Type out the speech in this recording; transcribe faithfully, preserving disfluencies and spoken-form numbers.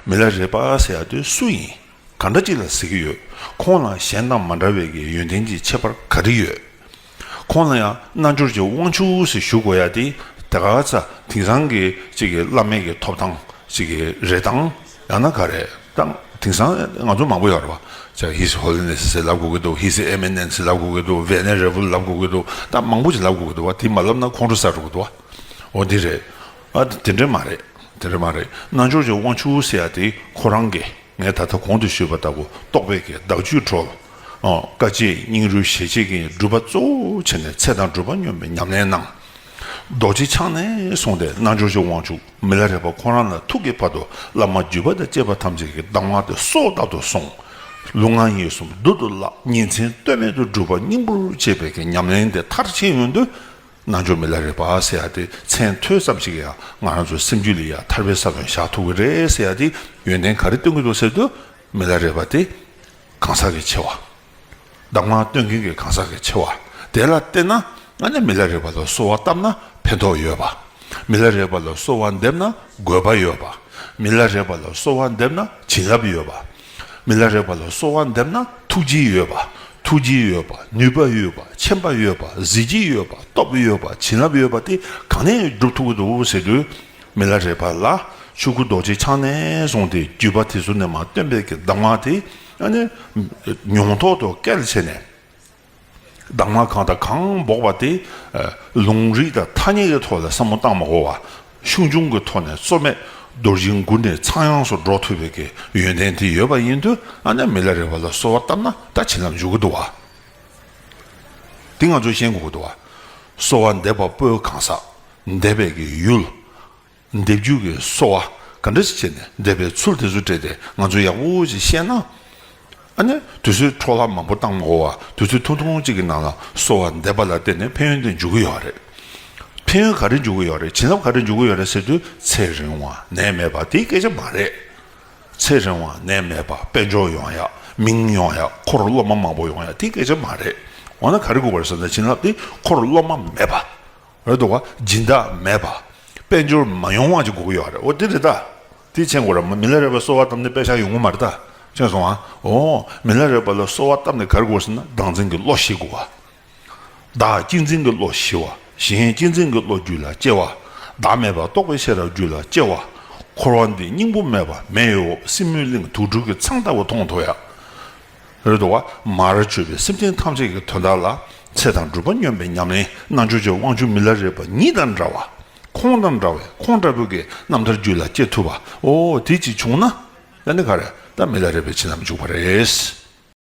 མི་ལ་རས་པ་ཟེར་ཡ་དེ་སུ་ཡིན། ག་འདྲ་ཅིག་ལ་ཟེར་གྱི་ཡོད། ཁོང་ལ་གཞན་དང་མ་འདྲ་བའི་གི་ཡོན་ཏན་གྱི་ཁྱད་པར་ག་རེ་ཡོད། ཁོང་ལ་ཡང་རྣལ་འབྱོར་གྱི་དབང་ཕྱུག་ཟེར་ཞུ་དགོས་ཡ་དེ་དེ་ག་ཚ་དེང་སང་གི་ཅིག་གི་བླ་མེད་ཀྱི་ཐོབ་ཐང་ཅིག་གི་རེད་དང་ཡང་ན་ག་རེ་དང་དེང་སང་ང་ཚོ་མང་པོ་ཡོད་རེད་བ། ཅག་His Holiness ཟེར་ལབ་དགོས་ཀྱི་འདུག His Eminence ཟེར་ལབ་དགོས་ཀྱི་འདུག Venerable ལབ་དགོས་ཀྱི་འདུག་ད་མང་པོ་ཅིག་ལབ་དགོས་ཀྱི་འདུག་བ། དེ་མ་ལབ་ན་ཁོང་ཁྲོ་ཟ་འགྲོ་གི་འདུག་བ། འོ་འདི་རེད། ཨ་དེ་འདྲ་མ་རེད། དེ་འདྲ་མ་རེད། རྣལ་འབྱོར་གྱི་དབང་ཕྱུག་ཟེར་ཡ་དེ་ཁོ་རང་གིས་ངས་ད་ལྟ་གོང་དུ་ཞུས་པ་ལྟ་བུ་རྟོགས་པའི་གི་བདག་རྒྱུད་གྲོལ། ཨོ་དཀའ་སྤྱད་སྙིང་རུས་ཞེ་བྱས་ཀྱི་སྒྲུབ་པ་གཙོ་བོ་བྱས་ནས་ཚེ་དང་སྒྲུབ་པ་སྙོམས་པའི་ཉམས་ལེན་གནང་། རྡོ་རྗེ་འཆང་ནས་བཟུང་སྟེ་རྣལ་འབྱོར་གྱི་དབང་ཕྱུག་མི་ལ་རས་པ་ཁོ་རང་ལ་ཐུག་གི་བར་དུ་བླ་མ་བརྒྱུད་པ་དང་བཅས་པ་ཐམས་ཅད་ཀྱི་གདམས་ངག་དེ་སྲོག་ལྟར་དུ་བསྲུང་། ལུས་ངག་ཡིད་གསུམ་རྡུལ་དུ་བརླག་ཉིན་མཚན་ལྟོས་མེད་དུ་སྒྲུབ་པ་སྙིང་པོར་བྱེད་པའི་གི་ཉམས་ལེན་དེ་མཐར་ཕྱིན་ཡོང་དུས། རྣལ་འབྱོར་མི་ལ་རས་པ་ཟེར་ཡ་དེ་མཚན་ཐོས་ཙམ་ཞིག་ཡང་ང་རང་ཚོའི་སེམས་རྒྱུད་ལ་ཡང་ཐར་པའི་ས་བོན་བཞག་ཐུབ་ཀྱི་རེད་ཟེར་ཡ་དེ་ཡོན་ཏན་ག་རེ་སྟོན་གྱི་འདུག་ཟེར་དུས་མི་ལ་རས་པ་དེ་གང་ཟག་གི་ཆེ་བ། གདམས་ངག་སྟོན་མཁན་གྱི་གང་ཟག་གི་ཆེ་བ། དེ་ལ་བརྟེན་ན་ཨ་ནི་མི་ལ་རས་པ་ལ་གསོལ་བ་བཏབ་ན་ཕན་ཐོགས་ཡོད་པ། མི་ལ་རས་པ་ལ་གསོལ་བ་འདེབས་ན་དགོས་པ་ཡོད་པ། མི་ལ་རས་པ་ལ་གསོལ་བ་འདེབས་ན་བྱིན་རླབས་ཡོད་པ། མི་ལ་རས་པ་ལ་གསོལ་བ་འདེབས་ན་ཐུགས་རྗེ་ཡོད་པ། ཐུགས་རྗེ་ཡོད་པ། ནུས་པ་ཡོད་པ། མཁྱེན་པ་ཡོད་པ། གཟི་བརྗིད་ཡོད་པ། སྟོབས་ཡོད་པ། བྱིན་རླབས་ཡོད་པ་དེ་གང་ནས་སྒྲུབ་ཐུབ་ཀྱི་འདུག་ཟེར་དུས། མི་ལ་རས་པ་ལ་ཆོས་སྐུ་རྡོ་རྗེ་འཆང་ནས་བཟུང་སྟེ་བརྒྱུད་པ་དེ་ཚོ་ནས་མར་བཏོན་པའི་གི་གདམས་ངག་དེ་ཨ་ནི་མྱོང་ཐོག་ཏུ་བཀལ་བྱས་ནས། གདམས་ངག་གང་དང་གང་འབོགས་པ་དེ་ལུང་རིགས་དང་ཐ་སྙད་ཀྱི་ཐོག་ལ་བསམ་བློ་བཏང་མ་དགོས་པ། ཤུགས་འབྱུང་གི་ཐོག་ནས་རྩོལ་མེད་རྡོ་རྗེའི་མགུལ་ནས་ཚངས་དབྱངས་སུ་སྒྲོག་ཐུབ་པའི་གི་ཡོན་ཏན་དེ་ཡོད་པ་ཡིན་དུས་ཨ་ནི་མི་ལ་རས་པ་ལ་གསོལ་བ་བཏབ་ན་ད་བྱིན་རླབས་འཇུག་གི་འདུག་བ། དེ་ང་ཚོས་ཤེས་དགོས་ཀྱི་འདུག་བ། གསོལ་བ་འདེབས་པ་པོའི་གང་ཟག་འདེབས་པའི་གི་ཡུལ། འདེབས་རྒྱུ་གི་གསོལ་བ་ག་འདྲ་ཞིག་བྱས་ནས་འདེབས་པའི་ཚུལ་དེ་ཚོ་སྤྲད་དེ་ང་ཚོ་ཡག་པོ་ཞིག་ཤེས་ན། ཨ་ནི་དུས་ཚོད་འཕྲོ་བརླག་མང་པོ་བཏང་མ་དགོས་པ་དུས་ཚོད་ཐུང་ཐུང་གཅིག་གི་ནང་ལ་གསོལ་བ་འདེབས་པ་ལ་བརྟེན་ནས་ཕན་ཡོན་དེ་འཇུག་གི་ཡོད་རེད། ཕན་ཡོན་ག་རེ་འཇུག་གི་ཡོད་རེད། བྱིན་རླབས་ག་རེ་འཇུག་གི་ཡོད་རེད་ཟེར་དུས་ཚེ་རིང་བ་ནད་མེད་པ་དེའི་སྐད་ཆ་མ་རེད། ཚེ་རིང་བ་ནད་མེད་པ་དཔལ་འབྱོར་ཡོང་ཡ་མིང་ཡོང་ཡ་འཁོར་སློབ་མ་མང་པོ་ཡོང་ཡ་དེའི་སྐད་ཆ་མ་རེད། འོ་ན་ག་རེ་དགོས་པ་རེད་ཟེར་ན་བྱིན་རླབས་དེ་འཁོར་སློབ་མ་མེད་པ། རེད་འདུག་བ། སྦྱིན་བདག་མེད་པ། དཔལ་འབྱོར་མ་ཡོང་བ་ཅིག་དགོས་ཀྱི་ཡོད་རེད། འོ་དེ་རེད་ད། དེ་མཁྱེན་དགོས་རེད། མི་ལ་རས་པ་གསོལ་བ་བཏབ་ནས་པད་ཤག་ཡོང་གི་མ་རེད་ད། མཁྱེན་སོང་ཨ། འོ། མི་ལ་རས་པ་ལ་གསོལ་བ་བཏབ་ནས་ག་རེ་དགོས་ཟེར་ན་བདག་འཛིན་གྱི་བློ་ཞི་དགོས་བ། བདག་གཅེས་འཛིན་གྱི་བློ་ཞི་བ། གཞན་གཅེས་འཛིན་གྱི་བློ་རྒྱུད་ལ་སྐྱེ་བ། བདག་མེད་པ་རྟོགས་པའི་ཤེས་རབ་རྒྱུད་ལ་སྐྱེ་བ། འཁོར་བ་འདི་སྙིང་པོ་མེད་པ་མེ་ཡི་འོབས་སྲིན་མོའི་གླིང་དུག་སྦྲུལ་གྱི་ཚང་ལྟ་བུ་མཐོང་ཐུབ་ཡ། རེད་འདུག་བ། མར་བརྗོད་པའི་སེམས་ཅན་ཐམས་ཅད་ཀྱི་དོན་དག་ལ་ཚེ་དང་སྒྲུབ་པ་སྙོམས་པའི་ཉམས་ལེན་རྣལ་འབྱོར་གྱི་དབང་ཕྱུག་མི་ལ་རས་པ་ཉིད་དང་འདྲ་བ། ཁོང་དང་འདྲ་བའི་ཁོང་འདྲ་བོ་གི་རྣམ་ཐར་རྒྱུད་ལ་སྐྱེ་ཐུབ་པ། འོ་དེ་ཅིག་བྱུང་ན་ད་ནི་ག་རེ་ད་མི་ལ་རས་པའི་བྱིན་རླབས་འཇུག་པ་རེད།